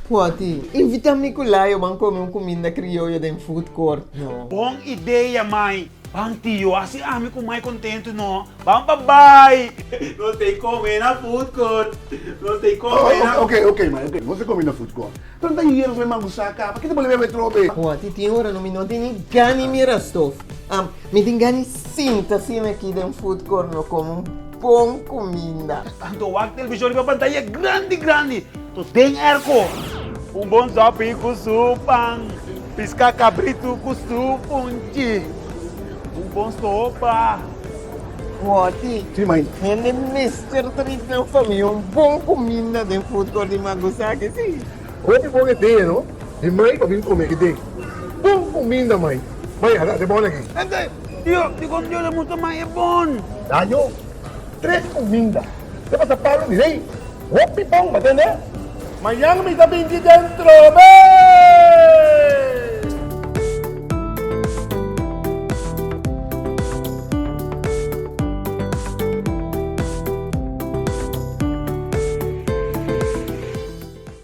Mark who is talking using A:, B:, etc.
A: Poti, invita mi ku Layo ban kome un kuminda krioyo den food court no.
B: Bon idea mai. Ban tio, hasi ami ku mai kontentu no. Ban pa bai. Nos ta kome na food court. Nos ta kome na.
C: Ok, ok mai, ok. Nos ta kome na food court. Pero no ta hierro su e mango sa kaba. Kita bo lebe trobe?
A: Poti, tin ora no mi no tin ni gana mira stof. Mi tin gana sinta asina aki den food court no kome un bon kuminda.
B: Anto wak televishon riba pantaya grandi grandi. To den airco. Un bon sopi ku su pan. Pisca cabritu ku su funchi. Un bon sopa.
A: Woti.
C: Si mai.
A: Hende mester trese nan famia un bon cuminda den food court di Magusaki si.
C: Hopi bon idea no. Mi mai pa bin come aki den. Bon cuminda mai. Mai ata e bon aki.
B: Hende, Dio, dikon Dio ta mustra mai e bon?
C: Daño, tres cuminda. Te pasa palo di rey. Hopi bon, bo tende? Mañan mi ta binti den trobe!